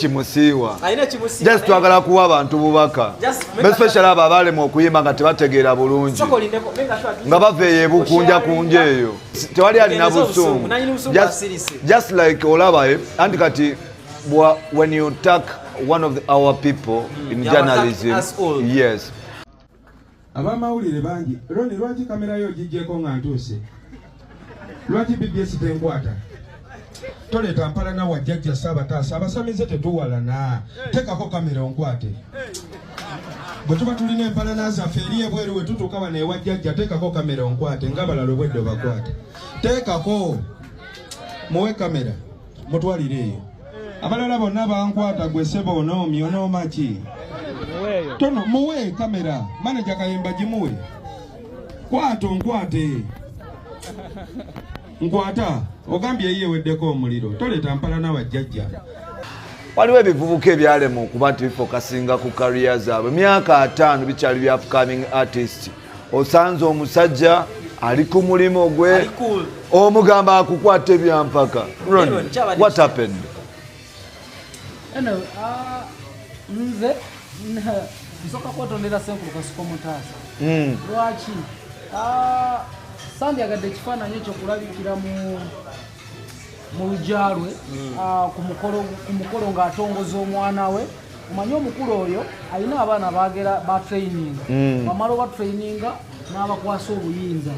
Kimusiiwa. Alina ekimusiiwa. Just twagala kuwa abantu bubaka, Just make especially abo abalema okuyimba nga tebategeera bulungi, Sooka olindeko, make sure nga bava eyo ebukunja kunja eyo, tewali alina Ogendeze obusungu, busungu. nanyini busungu asirise. Just like olaba, anti kati when you attack one of our people in You have attacked journalism, us all. Yes. Abamawulire bangi. Roni, lwaki kamera yo ogiggyeko nga ntuuse? Lwaki BBS tenkwata? Toleeta mpalana wa jjajja Saabataasa, abasamize tetuwalana. Teekako kamera onkwate. Bwe tuba tulina empalana zaffe eri ebweru, we tutuuka wano ewa jjajja, teekako kamera onkwate ng'abalala obwedde obakwate. Teekako, muwe kamera mutwalire eyo. Abalala bonna bankwata, gwe ssebo onoomi onooma ki? Tono muwe kamera, maneja Kayemba gimuwe. Kwata onkwate, nkwata. Ogambye eyiye eweddeko omuliro. Toleeta mpalana wa jjajja. Waliwo ebivubuka ebyalema okuba nti bifocusinga ku career zaabwe. Myaka 50 bikyali bya upcoming artist. Osanze omusajja ali ku mulimu gwe, Ali cool. omugamba akukwata ebyampaka. Ron, Ron, kyabadde what kitya? happened? Anyway, nze nsooka kwetondera Senkulu Kasiko Mutaasa. Lwaki? Sandyagadde ekifaananyi ekyo kulabikira mu lujja lwe, ku mukolo ng'atongoza omwana we. Omanye omukulu oyo alina abaana bagera batraininga, bamala obatraininga n'abakwasa obuyinza.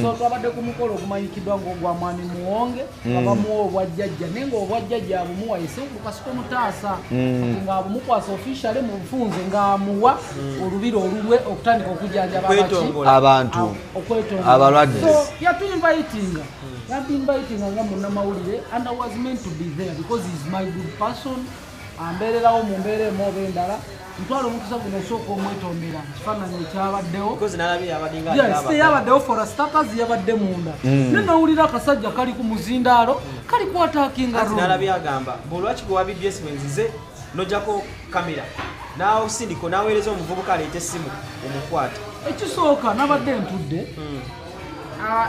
So twabadde ku mukolo ogumanyikiddwa ng'ogwa Mwami Muwonge, nga bamuwa obwajjajja, naye ng'obwajjajja abumuwa ye Senkulu Kasiko Mutaasa. Kati ng'abumukwasa officially mu bufunze, ng'amuwa olubiri olulwe okutandika okujjanjaba abaki? Okwetongola. Abantu Okwetongola. abalwadde. So yatuinvitinga, yatuinvitinga nga munnamawulire, and I was meant to be there because he's my good person, ambeererawo mu mbeera emu oba endala. Ntwala omukisa guno osooka omwetondera ekifaananyi ekyabaddewo. Because nalabye yabadde nga Yes, teyabaddewo. For starters, yabadde munda, ne nawulira akasajja kali ku muzindaalo kali kwattackinga. Anti nalabye agamba bwolwaki gwe wa BBS bwenzize nojjako kamera n'osindika n'aweereza omuvubuka aleeta essimu omukwate. Ekisooka, nabadde ntudde.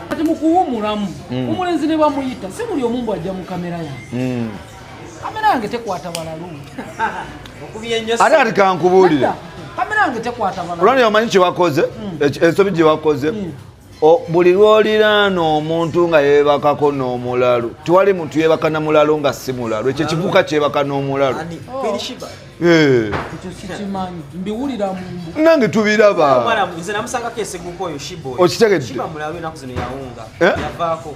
Kati mu kuwumulamu, omulenzi ne bamuyita. Si buli omu mbw ajja mu kamera yange. Kamera yange tekwata balalu. Okubye ennyo. Ate kati kankubuulire. Nedda, kamera yange tekwata balalu. Olwani, omanyi kyewakoze, ensobi gye wakoze? Buli lwoliraana omuntu nga yeebakako n'omulalu, tewali muntu yeebaka na mulalu nga si mulalu. Ekyo ekivuka kyebaka n'omulalu. Ani? Queen Shiba? Eh, Ekyo sikimanyi, mbiwulira mumbu. Nange tubiraba. Omwana nze namusangako eseguko oyo Shiba oyo. Okitegedde? Shiba mulalu, ennaku zino yawunga. Eh? Yavaako,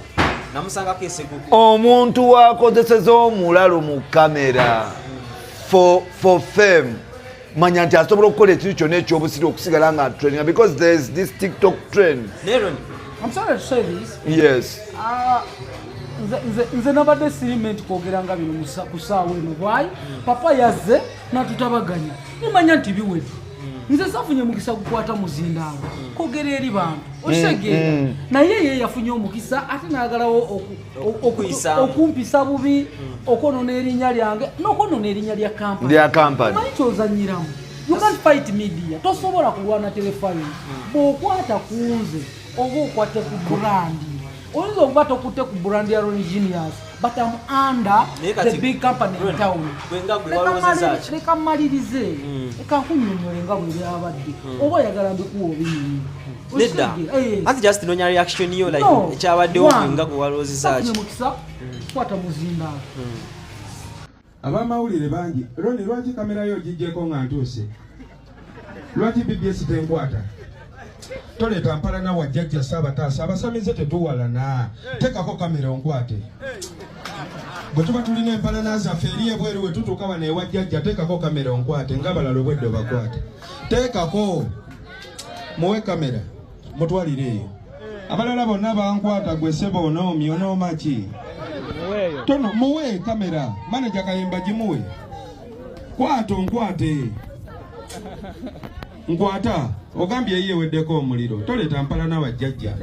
namusangako eseguko. Omuntu wakozeseza omulalu mu kamera for fame, manya nti asobola okukola ekintu kyonna ekyobusiri okusigala nga trending, because there is this TikTok trend. Naye Ron, I'm sorry to say this. Yes. Ah, nze nabadde siri meant kwogera nga bino ku ssaawa eno. Bwayi papa yazze natutabaganya, nimanya nti biwedde. Nze safunye mukisa gukwata muzindaalo kwogera eri bantu, okitegeera? Naye ye yafunye omukisa ate n'agalawo Okuyisaamu. okumpisa bubi, okwonona erinnya lyange n'okwonona erinnya lya kampani. Lya kampani. Omanyi kyozanyiramu? You can't fight media, tosobola kulwana telefine. Bw'okwata ku nze oba okwate ku brand, oyinza okuba tokutte ku brand ya Ron Genius, but I'm under Naye kati- the big company in Ron, town. gwe nga gwe Leka walowoozezza ki? Leka mmalirize, leka nkunnyonnyole nga bwe byabadde. Oba oyagala mbikuwa obinyonyi? Nedda, anti just nonya reaction yo, like ekyabaddewo, gwe nga gwe walowoozezza ki? Safunye mukisa kwata muzindaalo. Abamawulire bangi. Roni, lwaki kamera yo ogiggyeko nga ntuuse? Lwaki BBS tenkwata? Toleeta mpalana wa jjajja Saabataasa, abasamize tetuwalana. Teekako kamera onkwate. Bwe tuba tulina empalana zaffe eri ebweru, we tutuuka wano ewa jjajja, teekako kamera onkwate ng'abalala obwedde obakwate. Teekako, muwe kamera mutwalire eyo. Abalala bonna bankwata, gwe ssebo onoomi onooma ki? Tono muwe kamera, maneja Kayemba gimuwe. Kwata onkwate, nkwata. Ogambye eyiye eweddeko omuliro. Toleeta mpalana wa jjajja.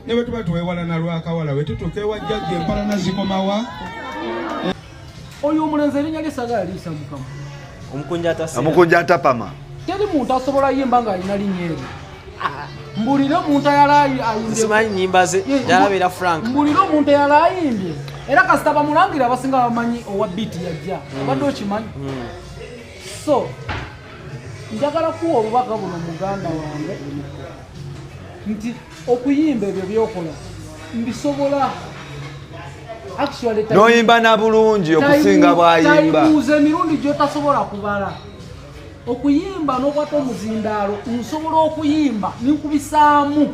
Ne bwe tuba twewalana lwakawala, we tutuuka ewa jjajja empalana zikomawa. Oyo omulenzi erinnya lye sagala liisa mukama. Omukunja atasera. Omukunja atapama. Teri muntu asobola yimba ng'alina linnya eryo. Mbulire omuntu ayala ayimbye. Simanyi nyimba ze, Ye, jalabira Frank. Mbulire omuntu eyala ayimbye. Era kasita bamulangira, abasinga bamanyi owa beat yajja. Obadde okimanyi? So njagala kuwa obubaka buno, muganda wange, nti okuyimba ebyo byokola mbisobola. Actually, Noyimba na bulungi okusinga bw'ayimba. Tayibuuza emirundi gyotasobola kubala. Okuyimba n'okwata omuzindaalo, nsobola okuyimba ninkubisaamu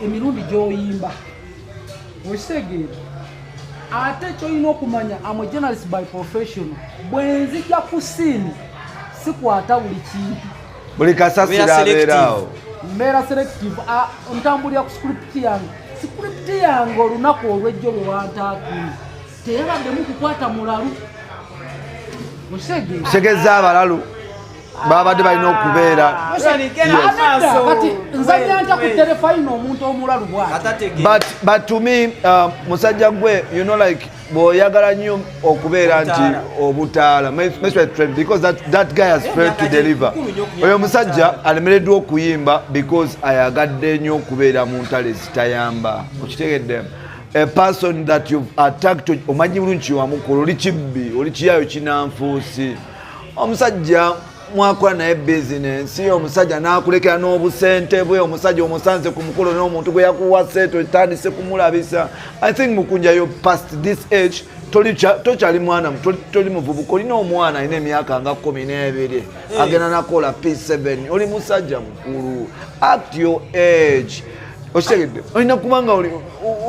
emirundi gy'oyimba, okitegeera? Ate kyolina okumanya, am a journalist by professional. Bwe nzija ku scene, sikwata buli kintu. Buli kasasiro Obeera selective. abeeraawo. Mbeera selective. Ntambulira ku script yange. Script yange olunaku olwejjo lwe wantaakiri teyabaddemu kukwata mulalu, okitegeera? Kitegeeza abalalu babadde balina okubeera. Ronnie, genda Yes. maaso. Kati nzanya ntya ku Wait, terefayina omuntu omulalu bwati? Atategeera. But to me, musajja gwe, like bw'oyagala nnyo okubeera nti Obutaala. obutaala trend, because that guy has failed to deliver. Oyo omusajja alemereddwa okuyimba because ayagadde nnyo okubeera mu ntalo ezitayamba, okitegedde? A person that you've attacked, omanyi bulungi kiwamukola, oli kibbi, oli kiyayo kinanfuusi. Omusajja mwakola naye bizinensi, omusajja n'akulekera n'obusente bwe. Omusajja omusanze ku mukolo n'omuntu gwe yakuwa sente, otandise kumulabisa. I think mukunjayo past this age, tokyali mwana, toli muvubuka, olina omwana alina emyaka nga 12 agenda nakola P7. Oli musajja mukulu, act your age, okitegedde? Olina kubanga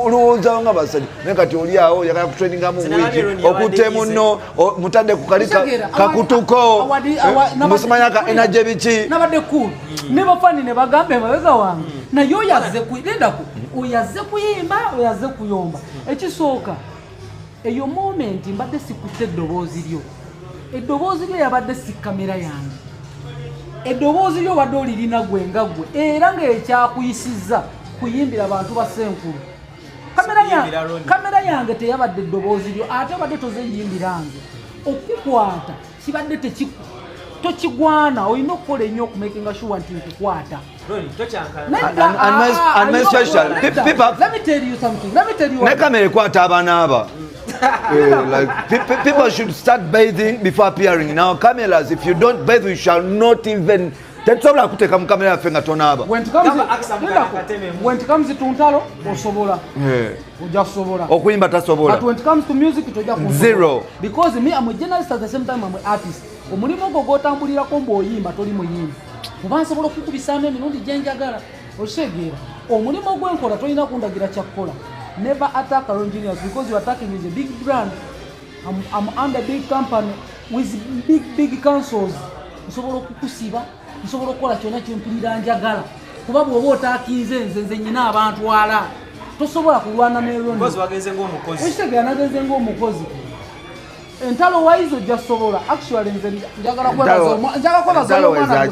olowooza nga basajja, naye kati oli awo oyagala kutrendingamu Sinalabye wiiki Ronnie yabadde okutte easy. muno, mutadde ku kali Kitegeera, kakutuko, musimanya ka energy biki. Nabadde cool ne bafani ne bagamba emabega wange, naye oyo azze lindaku, oyo azze kuyimba, oyo azze kuyomba. Ekisooka, eyo moment mbadde sikutte eddoboozi lyo. Eddoboozi lyo yabadde si kamera yange. Eddoboozi lyo obadde olirina gwe nga gwe, era ng'ekyakuyisizza kuyimbira bantu ba Ssenkulu. Kuyimbira Ronnie. Kamera yange teyabadde eddoboozi lyo, ate obadde tozeyimbira nze. Okukwata kibadde tokigwana. Olina okukola ennyo okumakinga sure nti nkukwata. Ronnie, tokyankana. Nedda, And my olina special, nedda. people- Let me tell you something. Let me tell you Ne kamera ekwata abanaaba. Like, people should start bathing before appearing in our cameras. If you don't bathe, we shall not even, tetusobola kuteeka mu kamera yaffe nga tonaaba. When it comes, Gamba Aksa Mugana lindako. Kateme mu. When it comes to ntalo, osobola, ojja kusobola. Okuyimba tasobola. But when it comes to music, tojja kunsobola. Zero. Because me, I'm a journalist, at the same time I'm an artist. Omulimu ogwo gw'otambulirako mbw'oyimba, toli muyimbi, kuba nsobola okukubisaamu emirundi gyenjagala, okitegeera? Omulimu ogwenkola tolina kundagira kyakkola. Never attack our engineers, because you attacking is a big brand. I'm under big company with big big councils. Nsobola okukusiba, nsobola okukola kyonna kyempulira njagala, kuba bw'oba otaakinze nze, nze nyina abantwala, tosobola kulwana ne Ronnie. Because wagenze ng'omukozi. Okitegeera? Nagenze ng'omukozi. Entalo wise ojja sobola. Actually, nze njagala kwebaza njagala kwebaza Entalo omwana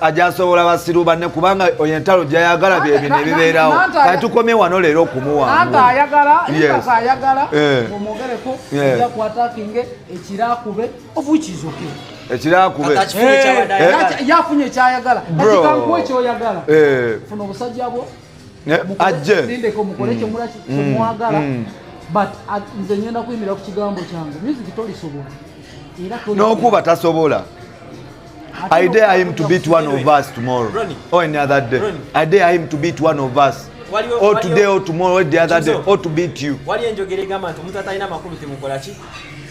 ajasobola basiru banne, kubanga oyo entalo gyayagala byebino ebibeerawo. Kati tukomye wano leero okumuwa. Nanga ayagala Yes. ayagala omwogereko, ojja kwatakinge ekirakube, of which is okay. Ekirakube. Kati akifunye kyabadde ayagala. Yafunye ekyayagala. Bro. Kati kankuwa ekyoyagala. Funa obusajja bwo. Ajje. Lindeko, mukole kyemula kyemwagala, but nze ngenda kuyimirira ku kigambo kyange. Music tolisobola era N'okuba tasobola. Ate I dare him to n'okuba beat one of us tomorrow Ronnie. or any other day. Ronnie. I dare him to beat one of us. Or today or tomorrow or the other day, Kizo. or to beat you. Waliyo enjogera egamba nti omuntu atalina makulu temukola ki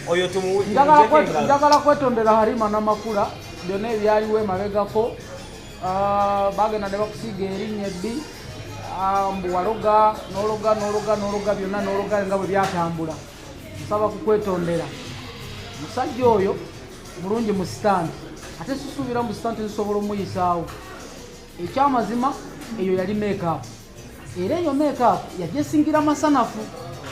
oyo Njagala tumujjeko engalo. Njagala kwetondera Harima n'Amakula byonna ebyaliwo emabegako. Bagenda ne bakusiiga erinnya ebbi. Mbu waloga, n'ologa, n'ologa, n'ologa byonna, n'ologa nga bwe byatambula. Nsaba kukwetondera. Musajja oyo mulungi mu stunt, ate sisuubira mu stunt nsobola omuyisaawo. Ekyamazima, eyo yali makeup, era eyo makeup yajesingira masanafu.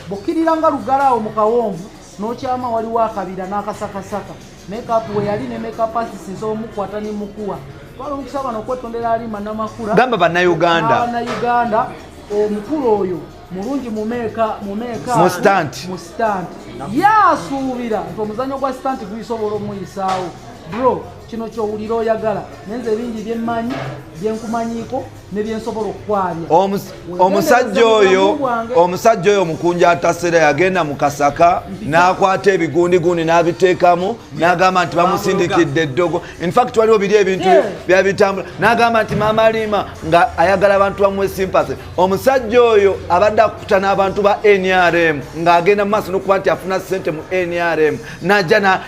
Bw'okkirira nga lugalaawo mu kawonvu n'okyama, waliwo akabira n'akasakasaka. Makeup we yali ne makeup artist, nsobola omukwata ne mukuwa. Twala omukisa bano okwetondera Alima Namakula Gamba Bannayuganda. Bannayuganda, omukulu oyo mulungi mu make Mu stunt. Mu stunt. Yasuubira nti omuzannyo gwa stunt guyisobola omuyisaawo. Bro, kino kyowulira oyagala, naye nze bingi byemmanyi byenkumanyiiko. Nebyensobola okukwabya. Omusajja oyo, omusajja oyo omukunja atasera yagenda mu kasaka n'akwata ebigundigundi n'abiteekamu n'agamba nti bamusindikidde eddogo. Infact waliwo biri ebintu byabitambula n'agamba nti Maama Lima nga ayagala abantu bamuwe sympathy. Omusajja oyo abadde akuta n'abantu ba NRM ng'agenda mu maaso n'okuba nti afuna ssente mu NRM, najja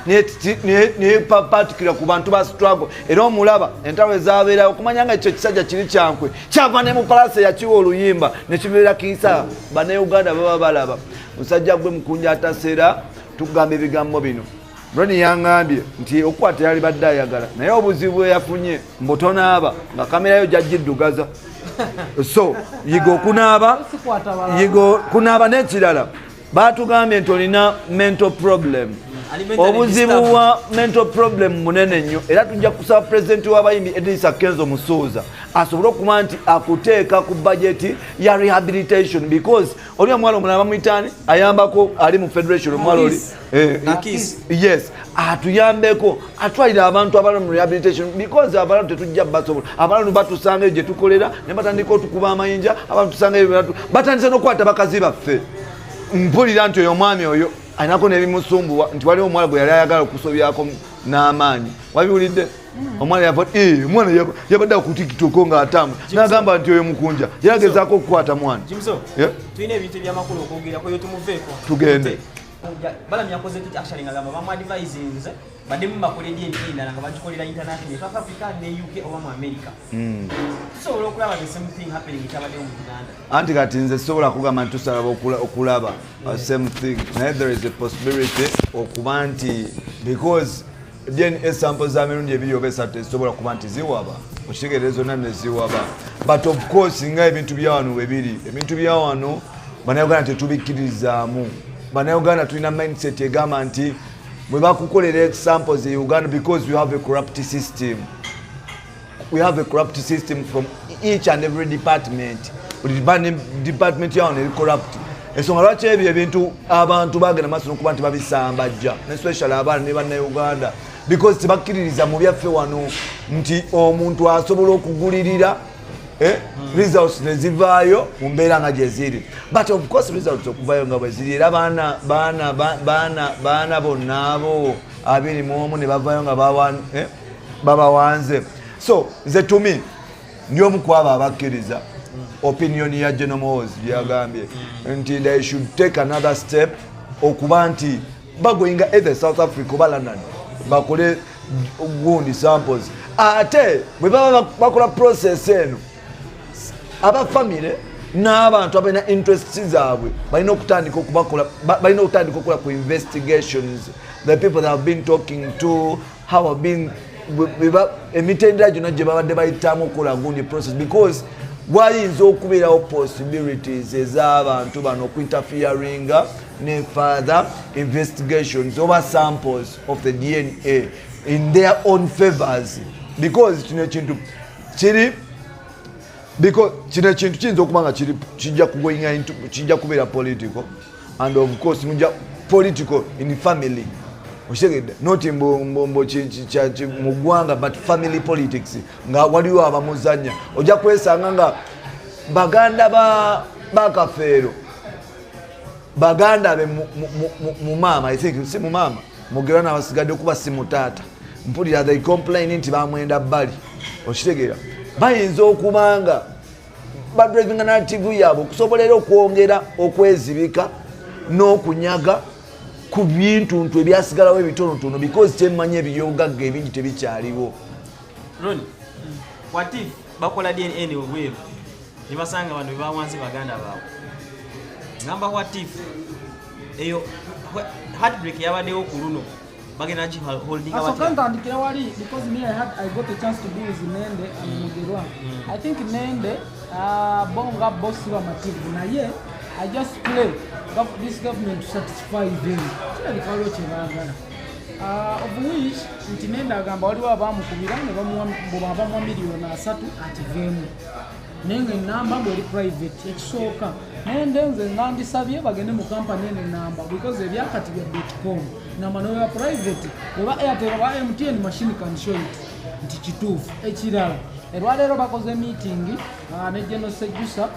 nepapatikira ku bantu ba struggle. Era omulaba entalo ezabeerawo okumanya nga ekyo ekisajja kiri kyankwe kyava ne mu palasi yakiwa oluyimba nekibeera kiisa. Bannayuganda baba balaba musajja gwe mukunja atasera. Tugamba ebigambo bino, Roni yaŋŋambye nti okukwata yali badde ayagala, naye obuzibu bwe yafunye mbu tonaaba nga kamera yo gyajjiddugaza. So yiga okunaaba, yiga okunaaba. N'ekirala batugambye nti olina mental problem, obuzibu bwa mental problem munene nnyo. Era tujja kusaba pulezidenti w'abayimbi Edrisa Kenzo Musuuza asobole okuba nti akuteeka ku bajeti ya rehabilitation, because oli omuwala omulala bamuyitaani ayambako ali mu federation, omuwala oli yes, atuyambeko atwalire abantu abalala mu rehabilitation, because abalala tetujja basobola. Abalala batusanga eyo gye tukolera ne batandika otukuba amayinja. Abantu tusanga eyo batandise n'okukwata bakazi baffe. Mpulira nti oyo omwami oyo alinako n'ebimusumbuwa, nti waliwo omuwala gwe yali ayagala okusobyako n'amaanyi. Wabiwulidde? Omwana omwana yabadde ku TikTok ng'atambula n'agamba nti oyo mukunja yalagezaako okukwata mwana. Tulina ebintu ebyamakulu okwogerako yo, tumuveeko. Tugende. Balamya yakoze tuti actually nga gamba bamuadvisinze baddemu bakole DNA endala nga bagikolera international, South Africa ne UK oba mu America. Tusobola okulaba the same thing happening ekyabaddewo mu Uganda? Anti kati nze sobola kugamba nti tusobola okulaba same thing, naye there is a possibility okuba nti because DNA sample za mirundi ebiri oba esatu tezisobola kuba nti ziwaba, okitegeere, zonna neziwaba. But of course nga ebintu bya wano bwe biri, ebintu bya wano Bannayuganda tetubikkirizaamu. Bannayuganda tulina mindset egamba nti bwe bakukolera samples e Uganda, because we have a corrupt system, we have a corrupt system from each and every department. Buli department yawo eri corrupt. Ensonga lwaki ebyo ebintu abantu bagenda maaso nokuba nti babisambajja, especially abaana ne Bannayuganda, because tebakkiririza mu byaffe wano nti omuntu asobola okugulirira results nezivaayo mu mbeera nga gyeziri. But of course results okuvayo nga bweziri, era baana baana baana baana bonna abo 21 ne bavayo nga babawanze. So nze to me ndi omu ku abo abakkiriza opinion ya General Muhoozi gyeyagambye nti they should take another step okuba nti bagoinga either South Africa oba London bakole gundi samples. Ate bwe baba bakola process eno, abafamire n'abantu abalina interests zaabwe balina okutandika okubakola, balina okutandika okukola ku investigations, the people that have been talking to, how have been emitendera gyonna gye babadde bayitamu okukola gundi process, because wayinza okubeerawo possibilities ez'abantu bano okuinterferinga ne further investigations oba samples of the DNA in their own favors, because kino ekintu kiri, because kino ekintu kiyinza okuba nga kijja kugoinga kijja kubeera political, and of course mujja political in family, okitegedde, not mbu mu ggwanga, but family politics nga waliwo abamuzanya. Ojja kwesanga nga baganda bakafeero, baganda be mu maama, I think si mu maama Mugerwa nabasigadde okuba si mu taata, mpulira they complain nti bamwenda bbali. Okitegeera, bayinza okuba nga badrivinga narrative yaabwe okusobola era okwongera okwezibika n'okunyaga ku bintuntu ebyasigalawo ebitonotono, because kyemmanyi ebyobugagga ebingi tebikyaliwo. Ron, what if bakola DNA obweru ne basanga bano bebawanze baganda baabwe? Ngamba what if eyo heartbreak yabaddewo ku luno bagenda holding? Asooka ntandikira wali, because me I got a chance to be with Nende and Mugerwa. I think Nende bo nga bo si bamativu, naye I just pray this government to satisfy them. Kirabika waliwo kye baagala. Of which nti Nende agamba waliwo abamukubira ne bamuwa 30 miliyoni akiveemu, naye nga enamba mbwe eri private. Ekisooka, Nende nze nandisabye bagende mu kampani eno enamba, because ebyakati bya com namba noya private oba Airtel oba MTN, machine can show it nti kituufu. Ekirala, Olwaleero bakoze meeting ne General Sejusa,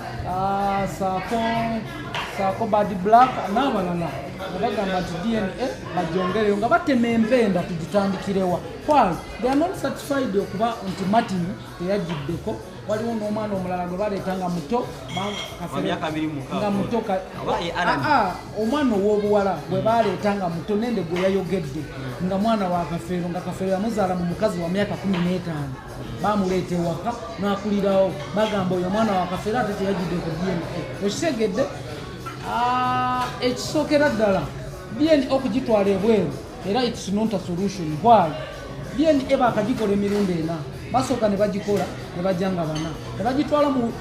saako Bad Black n'abalala, nga bagamba nti DNA bagyongereyo, nga batema empenda tugitandikirewa. Why they are not satisfied okuba nti Martin teyagiddeko. Waliwo n'omwana omulala gwe baleeta nga muto. Wa myaka 26. Nga muto. Oba ye Alan. Ah, omwana ow'obuwala gwe baleeta nga muto, nende gwe yayogedde nga mwana wa Kafeero, nga Kafeero yamuzaala mu mukazi wa myaka 15, bamuleeta ewaka n'akulirawo. Bagamba oyo omwana wa Kafeero ate teyajjidde ku DNA. Okitegedde? Ah, ekisookera ddala, DNA okugitwala ebweru era it's not a solution. Why? DNA bakagikola emirundi ena. Basooka ne bagikola ne bajja nga bana, ne bagitwala mu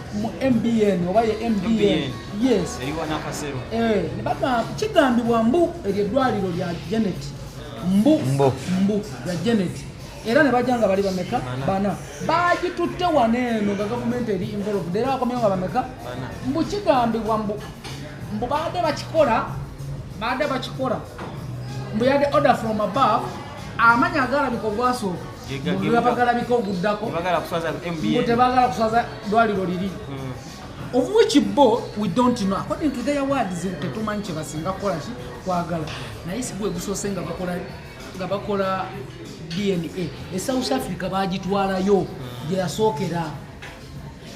MBN oba ye MBN. MBN. Yes. Eriwa nakasero. Eh, ne bagamba, kigambibwa mbu eryo eddwaliro lya Janet mbu. Mbu. Mbu lya Janet. Era ne bajja nga bali bameka? Bana. Bagitutte wano eno nga gavumenti eri involved, era bakomyewo nga bameka? Bana. Mbu kigambibwa mbu baadde bakikola mbu yadde order from above. Amanya agalabika ogwasooka, mbu bagalabika oguddako. Tebagala kuswaza Mbu MBN. Tebagala kuswaza ddwaliro liri, of which bo we don't know. According to their words, tetumanyi kyebasinga kukola ki kwagala, naye si gwe gusoose nga bakola DNA. E South Africa bagitwalayo gye yasookera.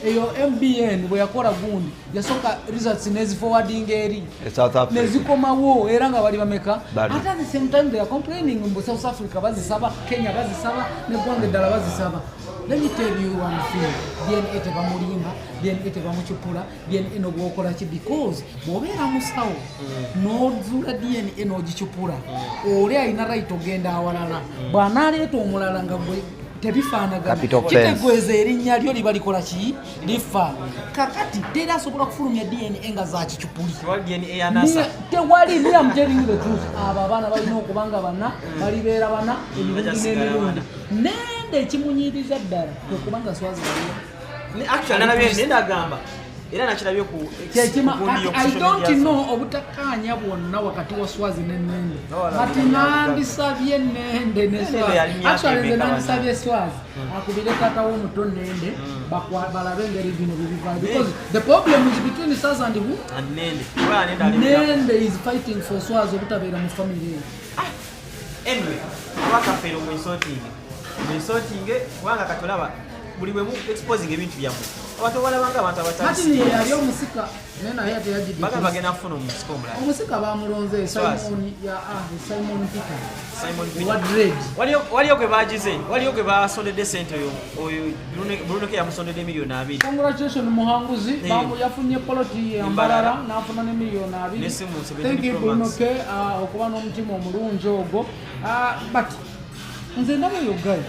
Eyo MBN bwe yakola gundi, yasooka results neziforwarding eri E South Africa. Nezikomawo era nga bali bameka? Bali. Ate at the same time they are complaining mbu South Africa bazisaba, Kenya bazisaba, neggwanga eddala bazisaba. Let me tell you one thing: DNA tebamulimba, DNA tebamucupula, DNA nobwokola ki, because bw'obeera musawo n'ozuula DNA n'ogicupula, oli alina right ogenda awalala. Bw'anaaleeta omulala nga gwe tebifaanagana, Capital offense. kitegeeza erinnya lyo liba likola ki? Lifa. Kakati teri asobola kufulumya DNA nga za kicupuli. Tewali DNA ya NASA. Tewali. Me, I'm telling you the truth. Abo abaana balina okuba nga bana, balibeera bana emirundi Bajasigala. n'emirundi. Nende ekimunyiriza ddala kwekubanga Swazi baliwo. Actually nalabye nendagamba era nakirabye ku Kyekima. ku gundi yo ku I social don't media. know obutakkaanya bwonna wakati wa Swazi ne Nende. Oh, Kati nandisabye Nende ne Nende Swazi. yali myaka Actually nze emeka? nandisabye Swazi akubire taata w'omuto Nende, balabe engeri bino bibivaayo, because the problem is between Swazi and who? And Nende. Kuba Nende ali Nende is fighting for Swazi obutabeera mu family eyo. Anyway, kuba Kafeero mwesortinge, kubanga kati olaba buli bwe mu exposing ebintu byammwe, abantu balabanga abantu Martin ye yali abatali omusika, naye naye ate yajjidde. Baga bagenda kufuna omusika omulala. Omusika bamulonze. Swazi. Simon ya, Simon Peter. Simon Peter. Owa dread. Waliyo gwe bagize, waliyo gwe basondedde sente. Oyo Bruno K yamusondedde miliyoni 20. Congratulation muhanguzi. Eh. Yafunye poloti Embalala. Embalala, n'afuna ne miliyoni 20. N'essimu 17 Thank you, Pro Bruno Max. K, okuba n'omutima omulungi ogwo. But nze ndaba eyo guy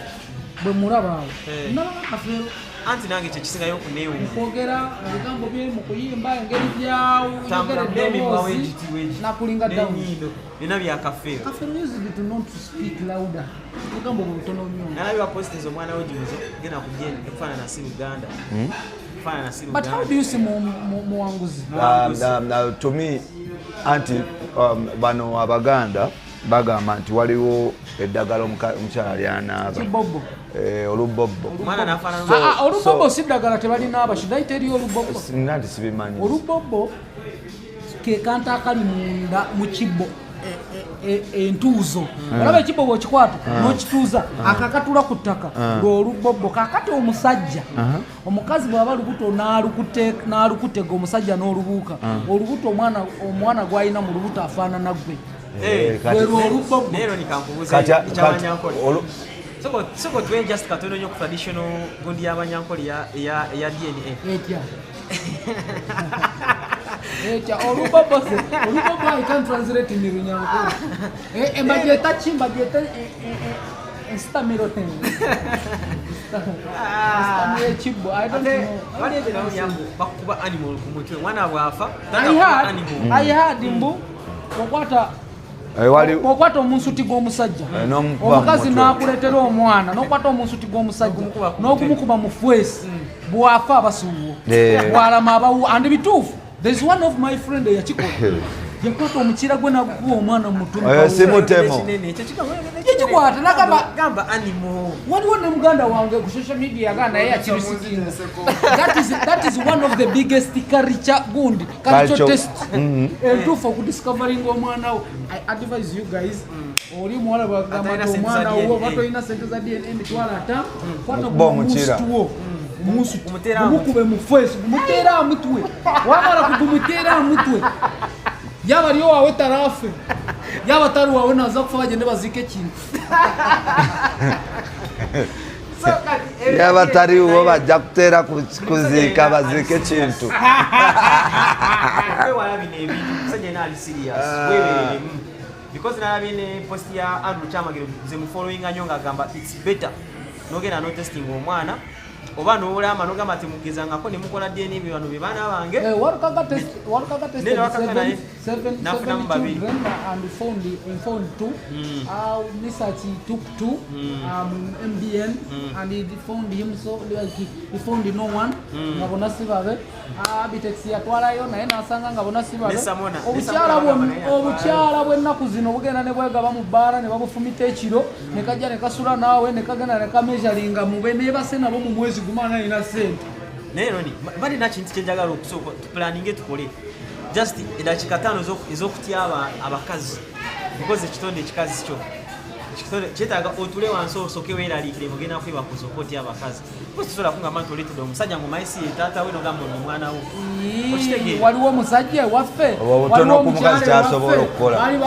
bwe mulaba awo, Eh. ndaba nga Kafeero. Anti nange kyekisingayo okuneewuunya. Mu kwogera, mu bigambo bye, mu kuyimba, engeri gyayogera, Tambula n'emimwa eddoboozi wegiti wegi nakulinga down. n'ennyindo nina byakafeero. Kafeero used to not to speak louder, obugambo bwe butono nnyo. Nalabye bapositinze omwana we junzo genda kugenda ekufaanana si Luganda, kufaanana si But how Luganda. do you see muwanguzi? To me, anti bano Abaganda bagamba nti waliwo eddagala omukyala lyanaaba. Kibobo. Eh, olubobbo. Omwana nafaanana. Ah, ah, olubobo si ddagala, tebalinaaba. Should I tell you olubobo? Nanti sibimanyi. Olubobo ke kantu akali munda mu kibbo, entuuzo. Olaba ekibbo bwekikwata n'okituuza, akakatula ku ttaka ng'olubobo. Kakati omusajja, omukazi bw'aba lubuto n'alukutega omusajja n'olubuuka olubuto, omwana gw'alina mu lubuto afaanana ggwe. Eh, kati- Lwe olubobo. Naye Ronnie, kankubuuze ekyabanyankole. Soko tuwe just katono nnyo ku traditional gundi y'abanyankole eya DNA. Etya etya? Olubobo se olubobo, I can translate in Runyankole. Mbagyeta ki? Mbagyeta ensitamiro, ensitamiro ekibbo, I don't Ate know. waliyo gye bakuba animal ku mutwe, omwana bw'afa I taata akuba had animal. I had mbu okwata Eh, okwata omunsuti gw'omusajja, Eh, n'omukuba mu omukazi mutwe. n'akuleetera omwana, n'okwata omunsuti gw'omusajja N'ogumukuba ku mutwe. n'ogumukuba mu face, bw'afa abasuuwo, Eh. bw'alama abawu. And bituufu, there is one of my friend eyakikola. Yakwata omukira gwe nagukuba omwana mu mutwe. Eh, si mutemo. Kinene, ekyo kigambo- Kikwata, nagamba- Gamba animal. Waliwo ne muganda wange ku social media yagaa naye yakirisikinga. That is one of the biggest culture gundi culture Culture. test entuufu okudiscoveringa omwana wo. I advise you guys, oli omuwala bwagamba Atalina nti sente za omwana wo DNA. oba tolina sente za DNA 500,000, kwata Mukuba omukira. omusitu wo omusitu Gumuteera amutwe. gumukube mu face, gumuteera amutwe, wamala kugumuteera amutwe, yaba ari wawe tarafe, yaba atari wawe naza kufa, bagende bazike ekintu. So, kati, Yaba taliwo bajja kuteera kuziika, baziike ekintu. Okwewala bino ebintu, omusajja yena ali serious, webereremu, because nalabye ne post ya Andrew Kyamagero, nze mufollowinga nnyo, ng'agamba it's better nogenda notesting omwana oba nolamba nogamba temugezangako ne mukola DNA, bye bano be baana bange. Eh, Walukaga test, Walukaga tested Nene Walukaga seven, naye seven, nafunamu seven babiri. children and found two. Nisach took two, MBN, and he found him so like he found no one. Nga bonna si babe. Abitex yatwalayo naye nasanga nga bonna si babe. Ne Samona, ne Obukyala Samona naye yatwalayo. Obukyala bw'ennaku zino bugenda ne bwegaba mu bbaala ne babufumita ekiro ne kajja ne kasula naawe ne kagenda ne kameasuringa mube neebase nabo mu mwezi gumu alina ssente. Naye Roni, balina kintu kyenjagala okusooka tuplaninge tukole, just eddakiika 5 ez'okutya abakazi, because ekitonde ekikazi kyo ekitonde kyetaaga otule wansi osooke weeraliikire mugenda kwebakuza oba otya abakazi, because tosobola kungamba nti oleetedde omusajja ng'omanyi si ye taata we, nogamba ono omwana wo. Okitegeera? Waliwo omusajja ewaffe, Obwo butono waliwo ku mukazi omukyala kyasobola ewaffe, okukola. baali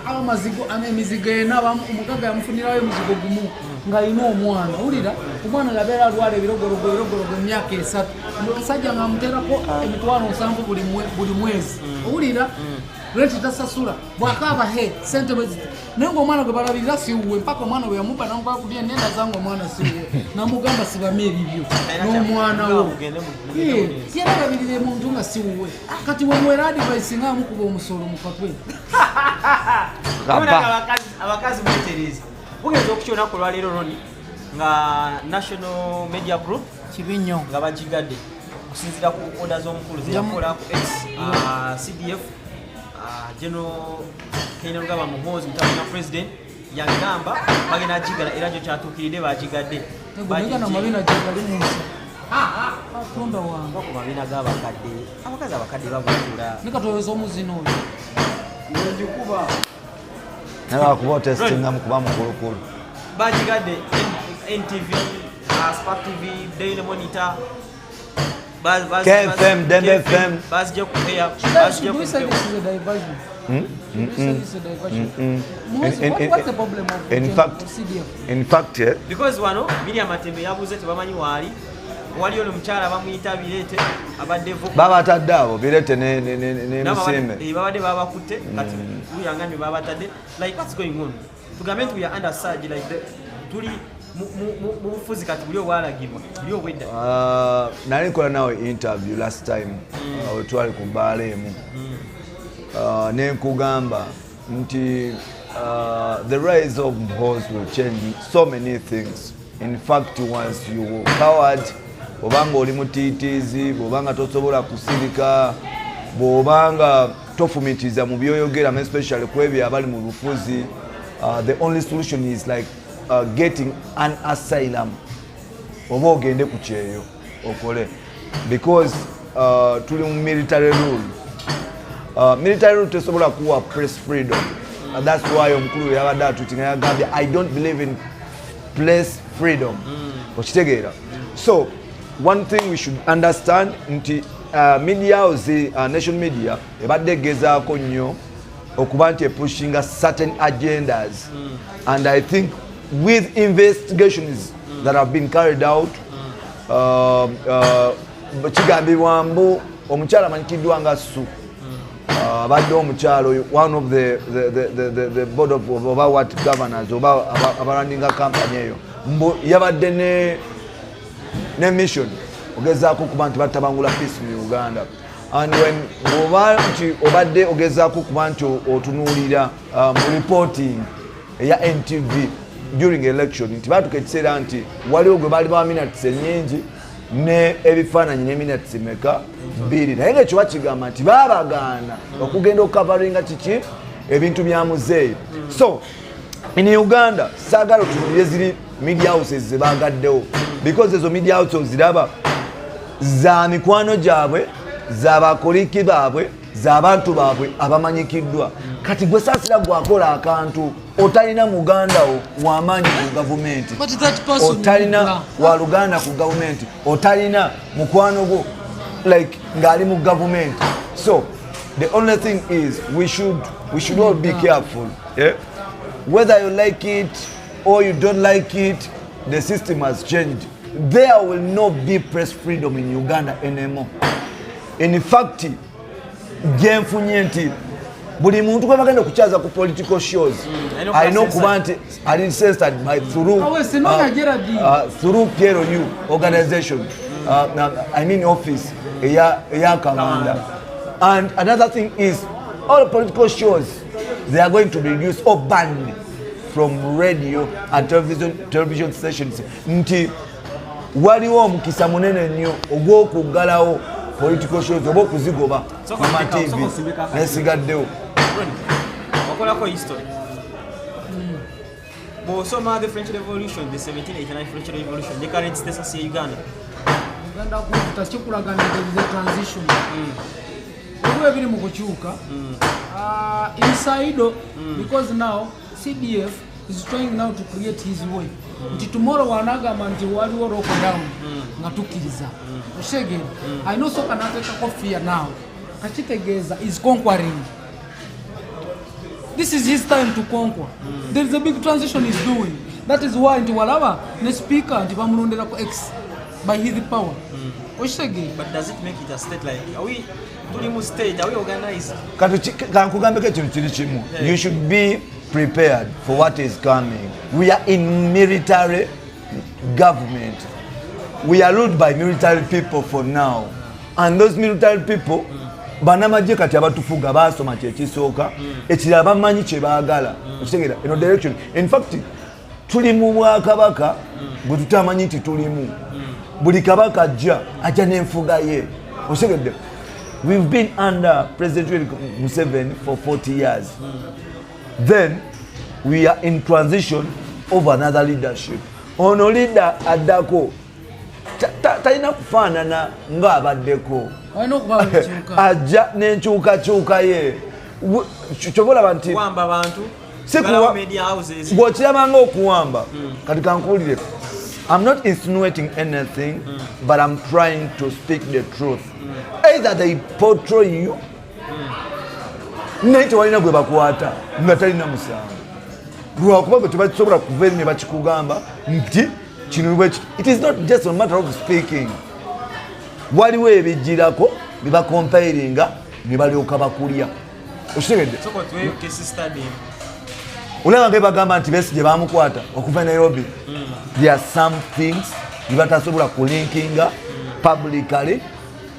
amazigo emizigo ena, omugagga yamufunirayo omuzigo gumu ng'alina omwana. Wulira, omwana yabeera alwala ebirogologo ebirogologo emyaka 3, omusajja ng'amuteerako 70,000 buli mwezi. Owulira, renti tasasula, bwakaaba he sente bwe ziti, naye ngaomwana gwe balabirira si wuwe, mpaka omwana bwe yamuba namukola ku DNA nazanga omwana si wuwe, namugamba sibamu ebibyo n'omwana wo. Mugende mu nsi. Yerabirira muntu nga si wuwe. Kati wemuwera advice nga amukuba omusolo mu katwe. Kubanga Kapa. abakazi mwetereza bugenza okukya olunaku olwaleero, Roni, nga National Media Group Kibi nnyo. nga bagigadde okusinziira ku order z'omukulu zeyakola ku ex CDF, General Kainerugaba Muhoozi, mutabani wa president, yagamba bagenda gigala, era gyo kyatuukiridde, bagigadde. Negana mabina gyegali mu nsi, katonda wange. Ku mabina g'abakadde, abakazi abakadde babutula. Ne katoweza omuzino oyo. Naye wakuba otestinga mukuba mukulukulu. Bagigadde NTV, Spark TV, Daily Monitor, KFM, Dembe FM. Bazijja ku air, bazijja Should ku we say mpewo. this is a diversion? Should we say this is a diversion? Muhoozi, what's the problem of In fact, of CDF? In fact, Because wano Miriam Matembe yabuze, tebamanyi waali, waliyo nomukyala bamuyita Bireete abadde Babatadde abo Bireete ne Musiime. Babadde babakutte, kati luyangambye babatadde. Like, what's going on? Tugambe nti we are under surge, like tuli mu bufuzi kati buli obwalagibwa buli obwedda. Nali nkola nawe interview last time, we twali ku bbaala emu, nenkugamba nti the rise of Muhoozi will change so many things. In fact, once you coward, bwobanga oli mutiitiizi, bwobanga tosobola kusirika, bwobanga tofumitiza mu byoyogera, especially ku ebyo abali mu bufuzi, the only solution is like getting an asylum oba ogende ku kyeyo okole, because tuli mu military rule. Military rule tesobola kuwa press freedom. That's why omukulu yabadde atweetinga, yagambye, "I don't believe in press freedom." Okitegeera? So one thing we should understand nti media house, Nation Media ebadde egezaako nnyo okuba nti epushinga certain agendas, and I think with investigations that have been carried out, kigambibwa mbu omukyala amanyikiddwa nga Su, abadde omukyalo oyo, one of the board of oba what governors oba abarunninga company eyo, mbu yabadde ne mission ogezaako okuba nti batabangula peace mu Uganda. And when bwoba nti obadde ogezaako okuba nti otunuulira mu reporting eya NTV during election, nti batuka ekiseera nti waliwo gwe baali bawa minutes ennyingi. Ne ebifaananyi ne minutes meka 2, naye ngaekyo bakigamba nti babagaana okugenda okucoveringa kiki ebintu bya muzeeyi. So in Uganda saagala otunulire ziri media houses zebagaddewo, because ezo media houses oziraba za mikwano gyabwe, zabakoliki baabwe, z'abantu baabwe abamanyikiddwa. Kati gwe saasira gwakola akantu otalina muganda wo wamaanyi ku gavumenti, But that person otalina waluganda ku gavumenti, otalina mukwano gwo like ng'ali mu gavumenti. So the only thing is we should all be careful, yeah? Whether you like it or you don't like it, the system has changed. There will not be press freedom in Uganda anymore. In fact, gyenfunye nti buli muntu gwe bagenda okukyaza ku political shows alina alina okuba okuba nti ali censored by through Awe, Senoga Gerald. Through PLU organization, I mean office eya Kamanda. And another thing is all political shows, they are going to be reduced or banned from radio and television stations, nti waliwo omukisa munene nnyo ogw'okuggalawo political shows oba okuzigoba Sooka mu ma osindika- TV sooka osindika akati. Nesigaddewo. Ronnie, wakolako history bw'osoma the French Revolution, the 1789 French Revolution ne current status ya Uganda. Uganda kuvuta kikulaga nti there is a transition, waliwo ebiri mu kukyuka inside, because now CDF is trying now to create his way, nti tomorrow wanagamba nti waliwo lockdown nga tukkiriza oshegere alina osooka n'ateekako fear. Now kakitegeeza is conquering. This is his time to conquer. There is a big transition he's doing. That is why nti walaba ne speaker nti bamulonderako x by his power, okitegeera? But does it make it a state? Like, are we, tuli mu state, are we organized? Kati kankugambeko ekintu kiri kimu. You should be prepared for what is coming. We are in military government. We are ruled by military people for now, and those military people banamagye kati abatufuga basoma kyekisooka, ekirala bamanyi kyebaagala, okitegeera? Eno direction, in fact tuli mu bwakabaka bwe tutamanyi nti tulimu. Buli kabaka ajja, ajja n'enfuga ye, okitegedde? We've been under President Yoweri Museveni for 40 years. Then we are in transition of another leadership. Ono leader addako talina kufaanana ng'abaddeko. Walina okuba bikyuka. Ajja n'enkyukakyuka ye. Kyoba olaba nti Kuwamba bantu, Si kugalawo media houses. Bw'okiraba nga okuwamba, kati kankuwulire, I'm not insinuating anything, but I'm trying to speak the truth. Either they portray you, naye tewalina gwe bakwata nga talina musango, lwakuba gwe tebakisobola kuva eri ne bakikugamba nti kino bwe kiti. It is not just a matter of speaking. Waliwo ebijjirako byebacompairinga ne balyoka bakulya, okitegedde? Sooka otuweeyo case study. Olaba nga bagamba nti Besigye bamukwata okuva e Nairobi. There are some things bebatasobola kulinkinga publicly,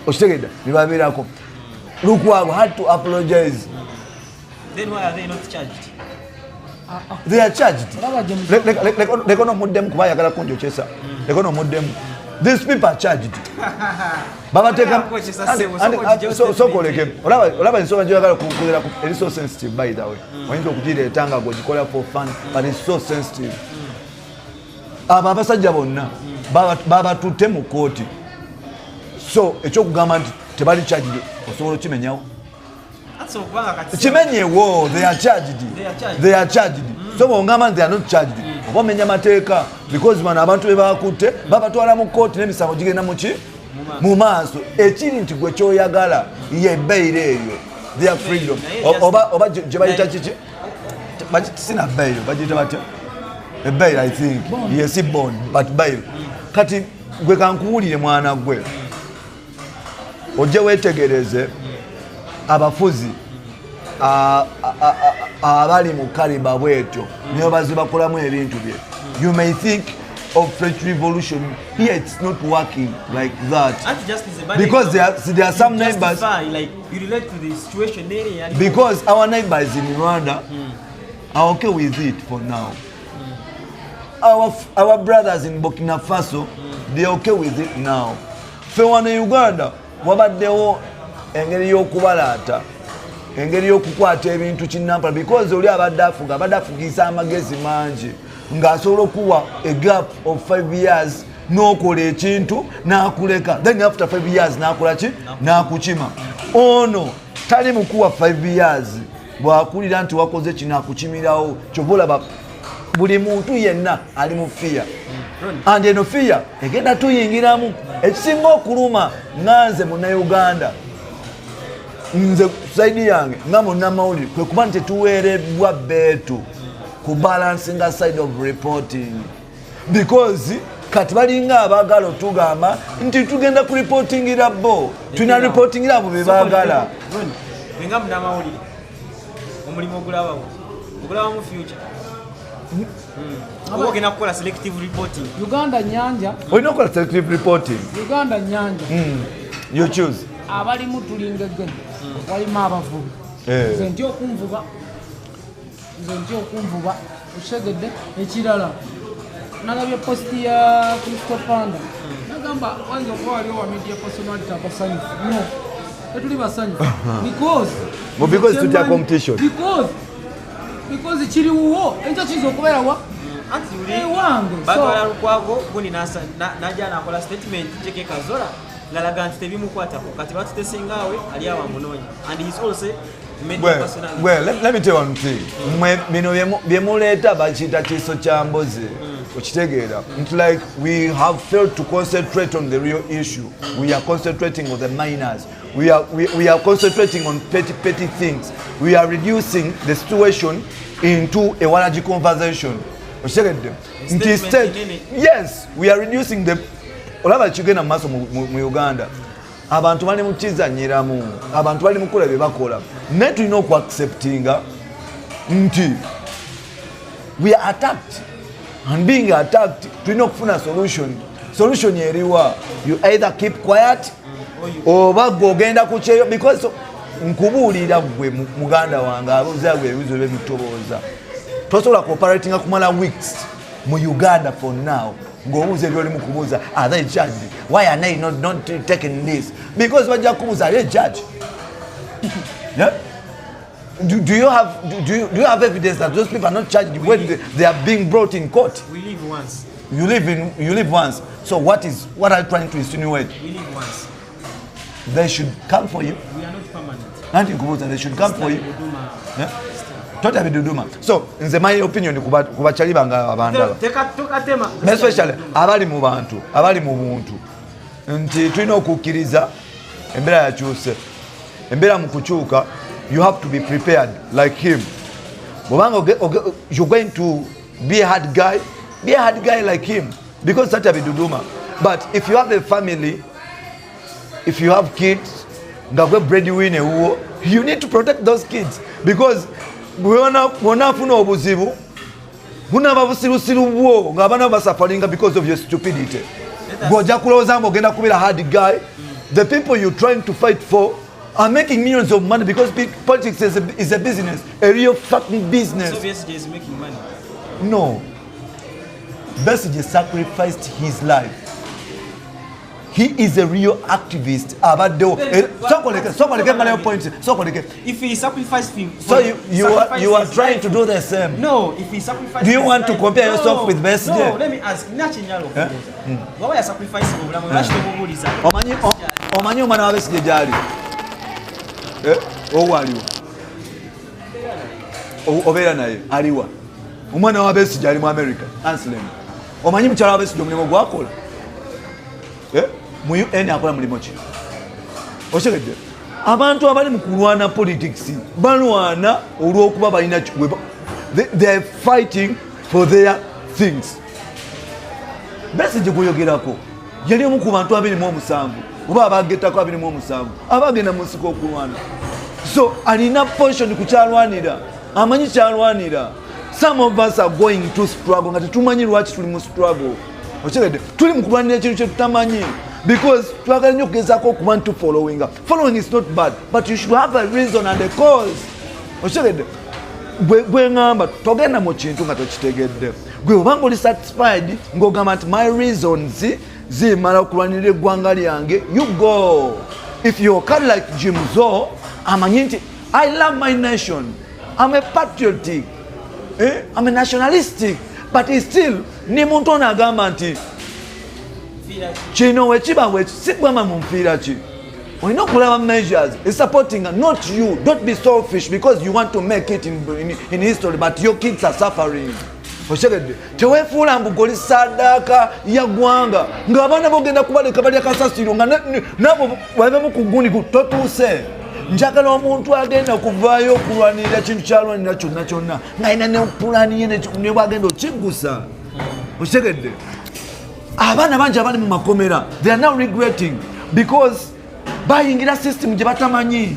okitegedde? Nebabeerako Lukwago had to apologize. Then why are they not charged? They are charged. Olaba gye Leka nomuddemu kuba ayagala kunjokyesa. Leka nomuddemu. These people are charged, babateeka. Kwekisa ssebo, sooka ogigyewo statement. Sokoleke olaba ensonga gyoyagala kugera eri so sensitive. By the way, oyinza okugireeta nga gwegikola for fun, but it's so sensitive. Abo abasajja bonna babatutte mu kooti, so ekyokugamba nti tebali charged osobola okimenyawo? That's okubanga kati Kimenyewo, they are charged. They are charged. They are charged. So bwongamba nti they are not charged, oba omenya mateeka, because bano abantu be bakutte babatwala mu kooti n'emisango gigenda muki mu maaso. Ekiri nti gwe kyoyagala ye bail eyo, their freedom. Naye Oba gye bayita kiki? Sina bail, bagiyita batya ebail? I think yes, bond, but bail. Kati gwe kankuwulire, mwana gwe, ojje weetegereze abafuzi abali mu kaliba bwetyo niyo baze bakolamu ebintu bye. You may think of French Revolution here. It's not working like that. Anti just is a bad Because example. there are some You neighbors justify, like you relate to the situation neri yali. Because our neighbors in Rwanda are okay with it for now. Our brothers in Burkina Faso, They okay with it now. Ffe wano e Uganda wabaddewo engeri y'okubalaata, engeri y'okukwata ebintu kinnampala, because oli abadde afuga, abadde afugisa amagezi mangi, ng'asobola okuwa a gap of 5 years n'okola ekintu n'akuleka, then after 5 years n'akola ki? N'akukima. Ono tali mukuwa 5 years. Bw'akulira nti wakoze kino, akukimirawo. Kyova olaba buli muntu yenna ali mu fear, and eno fear egenda tuyingiramu. Ekisinga okuluma nga nze Munnayuganda, nze side yange nga munnamawulire, kwe kuba nti tetuweereddwa beetu ku balancinga side of reporting, because kati balinga abaagala otugamba nti tugenda kureportingira bo, tulina reportingira abo be baagala. Nga munnamawulire, omulimu ogulabawo, ogulabamu future? Oba ogenda kukola selective reporting? Uganda nyanja. Olina okukola selective reporting. Uganda nyanja. You choose. Abalimu tulingege, walimu abavubi. Nze ntya okunvuba, nze ntya okunvuba, okitegedde? Ekirala, nalabye post ya Cristo Panda, nagamba wayinza okuba waliwo wa media personality abasanyufu. No, tetuli basanyufu because Well, because tutya competition. Because kiriwuwo, enkya kiyinza okubeera wa Anti uli ewange. Batwala Lukwago gundi najja nakola statement jeke Kazola ngalaga nti tebimukwatako. Kati batutesingaawe ali awo amunoonya, and he's also media Well, personality. well, let me tell you one thing. Mwe bino bye muleeta bakiyita kiiso kya mbuzi. Okitegeera nti like we have failed to concentrate on the real issue. We are concentrating on the minors. We are concentrating on petty petty things. We are reducing the situation into a waragi conversation. Okitegedde nti Statement state nene. Yes, we are reducing the, olaba kigenda mu maaso mu Uganda, abantu bali mu kizanyiramu, abantu bali mu kukola bye bakola, naye tulina okuacceptinga nti we are attacked, and being attacked tulina okufuna solution. Solution eriwa? You either keep quiet oba gwe ogenda ku kyeyo, because nkubuulira gwe muganda wange abuuza gwe ebibuzo byebitobooza, tosobola cooperatinga kumala weeks mu Uganda for now ng'obuuza ebyoli mu kubuuza, "Are they charged? Why are they not taking this?" Because bajja kubuuza, "Are they charged?" Yeah? Do you have do you have evidence that those people are not charged when they are being brought in court? We live once. You live once. So what are you trying to insinuate? We live once. They should come for you. We are not permanent. Nanti nkubuuza, they should come for you. Huduma. Yeah? Tota biduduma. So nze my opinion ku bakyali bange abandaba, Tokatema. Especially abali mu bantu, abali mu buntu, nti tulina okukkiriza embeera yakyuse. Embeera mu kukyuka, you have to be prepared like him. Bwobanga you're going to be a hard guy, be a hard guy like him, because tata biduduma. But if you have a family, if you have kids, nga gwe breadwinner ewuwo, you need to protect those kids, because bwonaafuna obuzibu, bunaba busirusiru bwo ng'abaana basufferinga because of your stupidity. Bw'ojja kulowooza nga ogenda kubeera hard guy, the people you trying to fight for are making millions of money, because politics is a business, a real fucking business. So Besigye is making money. No, Besigye sacrificed his life. He is a real activist abaddewo. Sokoleke, sokoleke, malayo point, sokoleke. If he sacrificed him, So you are sacrificed his trying life- to do the same? No, if he sacrificed Do you his want to life- compare yourself No, with Besigye? No, let me ask. Nakinyalo okubuuza. Bw'aba yasacrifice obulamu, lwaki tomubuuliza? Omanyi omwana wa Besigye gyali? Eh? Owo aliwa? Obeera naye aliwa? Omwana wa Besigye ali mu America, Anselm. Omanyi mukyala wa Besigye omulimu gwakola? Eh? Mu UN akola mulimu ki? Okitegedde? Abantu abali mu kulwana politics balwana olw'okuba balina they are fighting for their things. Besigye gweyogerako yali omu ku bantu 27 oba abagettako 27 abagenda mu nsiko okulwana, so alina position ku kyalwanira, amanyi kyalwanira. Some of us are going to struggle nga tetumanyi lwaki tuli mu struggle. Okitegedde? Tuli mu kulwanira ekintu kyetutamanyi because twagala nnyo okugezaako okuba nti followinga. Following is not bad, but you should have a reason and a cause. Okitegedde? Gwe ŋŋamba, togenda mu kintu nga tokitegedde. Gwe obanga oli satisfied ng'ogamba nti my reasons Zimala okulwanirira eggwanga lyange. You go. If you're kind like Jim Zo, amanyi nti I love my nation, I'm a patriotic, eh? I'm a nationalistic, but still ni muntu ono agamba nti kino wekiba sigwama mu nfiira ki. Olina okulaba measures is supporting, not you. Don't be selfish because you want to make it in history, but your kids are suffering. Okitegedde? Teweefuula mbu goli saddaaka ya ggwanga ng'abaana bogenda kubaleka balya kasasiro nga nabo babemu ku gundi totuuse. Njagala omuntu agenda kuvaayo okulwanirira kintu kyalwanirira kyonna kyonna ng'alina ne pulaani ye ne bwagenda okiggusa. Okitegedde? Abaana bangi abali mu makomera, they are now regretting because bayingira system gye batamanyi.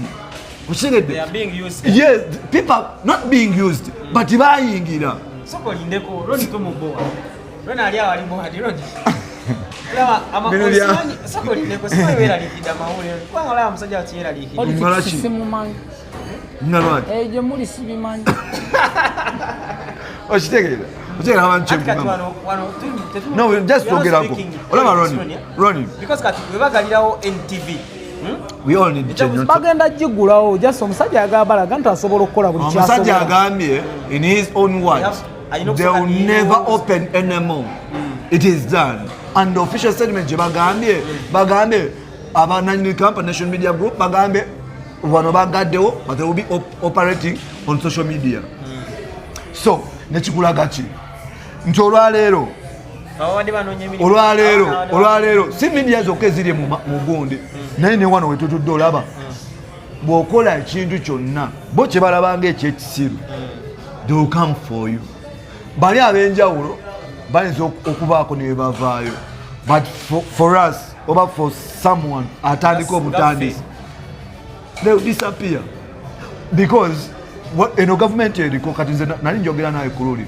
Okitegedde? They are being used. Yes, people are not being used, but bayingira. Soko lindeko Roni tomubowa. Roni ali awo ali bohadi Roni. Olaba Bino soko lindeko simanyi weeraliikidde amawulire kubanga olaba musajja wakiyeraliikidde. Ngala ki? Politics simumanyi. Nga lwaki? Eyo gye muli sibimanyi. Okitegeera? Okitegeera abantu Ati kati kyekugamba? wano No, just we are not twogerako. speaking Olaba politics, Roni, Roni, eh? Roni. Because kati bwe bagalirawo NTV, We all need change. Bagenda gigulawo, just omusajja ayagala balaga nti asobola okukola buli Omusajja kyasobola. agambye in his own words, Alina they will okusooka never news. open anymore. It is done. And the official statement gye bagambye, bagambye abananyini company Nation Media Group bagambye wano bagaddewo, but they will be operating on social media. So nekikulaga ki nti olwaleero Babadde banoonya emirimu. Olwaleero Abadde olwaleero si media zokka eziri mu gundi, naye ne wano wetutudde olaba bw'okola ekintu kyonna bo kye balabanga ekyekisiru, they will come for you. Bali ab'enjawulo bayinza okubaako ne bebavaayo, but for us oba for someone atandika obutandisi, they will disappear because eno gavumenti eriko kati. Nze nali njogera nawe ku luli,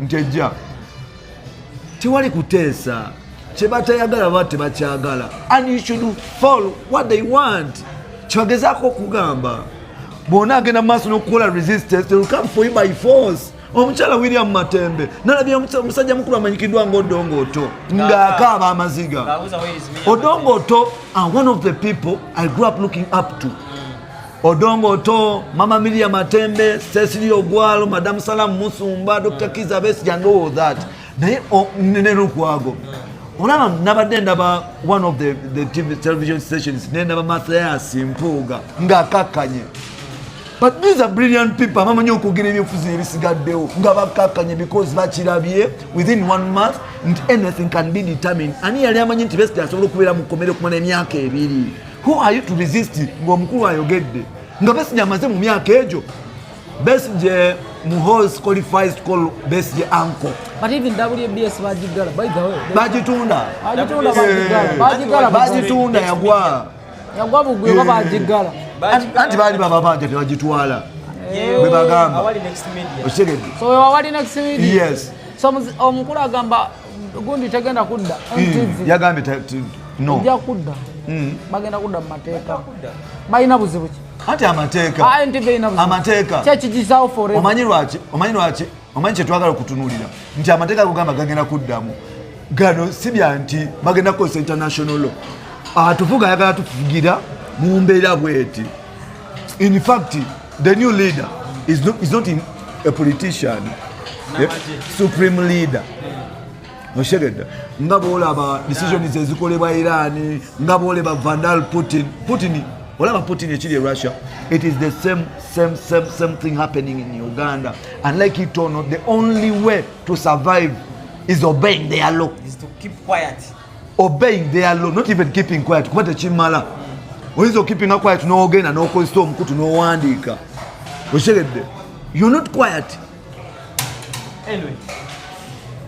nti ejja tewali kuteesa, kyebatayagala baba tebakyagala, and you should follow what they want. Kyebagezaako okugamba, bwona agenda maaso n'okukola resistance, they will come for you by force. Omukyala William Matembe nalabye omusajja mukulu amanyikiddwa nga Odongo Otto ng'akaaba amaziga. Ng'abuuza, "Where is Miriam?" Odongo Otto are one of the people I grew up looking up to. Odongo Otto, Mama Miriam Matembe, Cecilia Ogwalo, Madam Salam Musumba, Dr. Kiza Besigye and all that. Naye ne Lukwago. Olaba nabadde ndaba one of the TV, television stations, ne ndaba Mathias Mpuuga ng'akakkanye. But these are brilliant people abamanyi okugira ebyobufuzi ebisigaddewo nga bakkakkanye because bakirabye within one month nti anything can be determined. Ani yali amanyi nti Besigye asobola okubeera mu kkomera okumala emyaka 2? Who are you to resist ng'omukulu ayogedde nga Besigye amaze mu myaka egyo? Besigye, Muhoozi qualifies to call Besigye uncle. But even WBS bagigala, by the way. Bagitunda. Bagitunda, bagigala, bagigala. Bagitunda, yagwa. Yagwa bugwi oba bagigala? Anti baali bababanja tebagitwala bwe bagamba. Awali Next Media. Okitegedde? So wewawali Next Media. Yes. So omukulu agamba gundi tegenda kudda NTV. Yagambye no. Ejja kudda. Bagenda kudda mu mateeka. Balina buzibu ki? Anti amateeka. Ah, NTV erina buzibu. Amateeka. Kyekigizaawo forever. Omanyi lwaki? Omanyi lwaki? Omanyi kyetwagala okutunuulira nti amateeka gogamba gagenda kuddamu gano si bya nti bagenda kukozesa international law. Atufuga ayagala tufugira mu mbeera bweti. In fact, the new leader is not a politician, yeah? Supreme leader, okitegedde? Nga bwolaba decisions ezikolebwa Iran, nga bwoleba Vandal Putin, Putin, olaba Putin ekiri e Russia, it is the same same same same thing happening in Uganda. And like it or not, the only way to survive is obeying their law. Is to keep quiet. Obeying their law, not even keeping quiet, kuba tekimala. Oyinza okipinga quiet n'ogenda n'okozesa omukutu n'owandiika, okitegedde? You're not quiet. Anyway,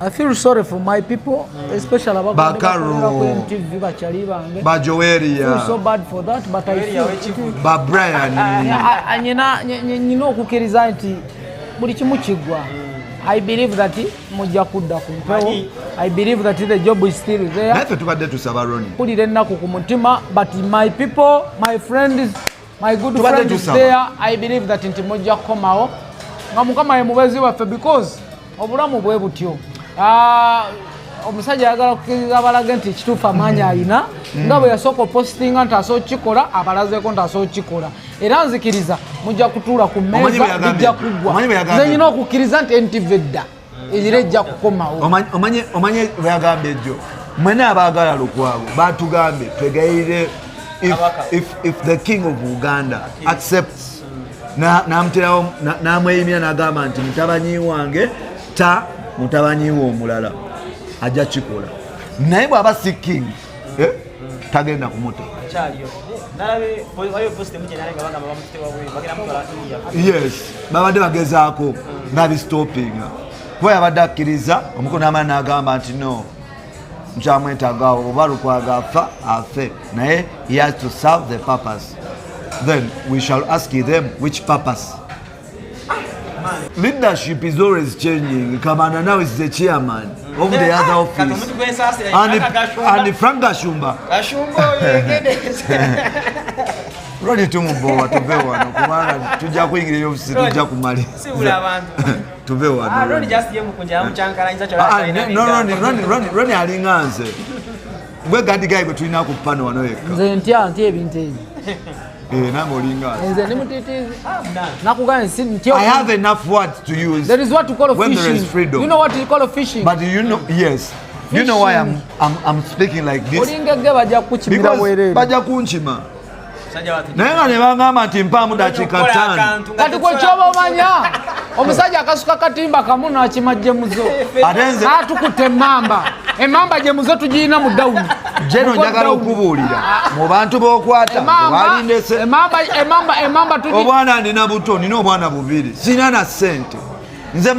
I feel sorry for my people, especially abakadde Bakaro. bakolera ku MTV, bakyali bange. Bajoweria. Feel so bad for that, but I Joweria feel w'ekivuga. Ba Brian. Nyina okukkiriza nti buli kimu kiggwa. I believe that mujja kudda ku mpewo. Manyi. I believe that the job is still there. Naye ffe tubadde tusaba, Roni. Mpulira ennaku ku mutima, but my people, my friends, my good Tubadde friends tusaba. there, I believe that nti mujja kukomawo nga Mukama ye mubeezi waffe, because obulamu bwe butyo. Ah, Omusajja ayagala kukkiriza abalage nti ekituufu amaanyi alina, nga bwe yasooka opositinga nti asobola okukikola, abalazeeko nti asobola okukikola. Era nzikiriza mujja kutuula ku Omanyi mmeeza, bwe yagambye? bijja kuggwa. Omanyi bwe yagambye? Nze nyina okukkiriza nti NTV edda era ejja kukomawo. Omanye bwe yagambye ejjo, mwena abaagala Lukwago batugambye twegayirire Kabaka. if the king of Uganda accepts, namuterawo namweyimira n'agamba nti mutabanyi wange ta mutabanyi we omulala ajja kikola, naye bw'aba si king, tagenda kumuta. Akyaliyo. Nalabe waliwo post emu gye nalabe nga bagamba bamutute wabweru, bagenda mutwala India. Yes, babadde bagezaako ngabistopinga kuba yabadde akkiriza omukono n'amala n'agamba nti no, nkyamwetagaawo, oba Lukwago afa afe, naye he has to serve the purpose. Then we shall ask them which purpose. Leadership is always changing. Kamanda now is the chairman of the other Kati office. omuntu gwensaasira And, and Frank Gashumba. Gashumba oyo yegendereza. Lwali tumubowa, tuve wano kubanga tujja kuyingira eofisi, tujja kumaliriza. Sibula abantu. Tuve wano. Roni just ye mukunja yamucyankalanyiza. Ah, ah, no, Ronnie, Ronnie, Ronnie, Ronnie alinga nze gwe gadi gayi gwe tulina ku pano wano yekka. Nze ntya ebintu ebyo. Eh, nange olinga nze. Nze ndi mutiitiizi, nakugambye si ntya. I have enough words to use There is what you call when there is fishing. freedom. You know what you call fishing? But you know, yes, you know why I'm speaking like this. Olinga egge, bajja kukukimira Because bwereere. bajja kunkima, naye nga ne bagamba nti mpaamu dakiika 5. Kati gwe kyoba omanya, omusajja akasuka katimba kamu n'akima jemuzo. Ate nze N'atukutta emmamba, emmamba jemuzo tugirina mu dawuni. Jeno, njagala okubuulira mu bantu b'okwata balindese. Emmamba tugi Obwana ndina buto, nina obwana bubiri, sina na ssente nze.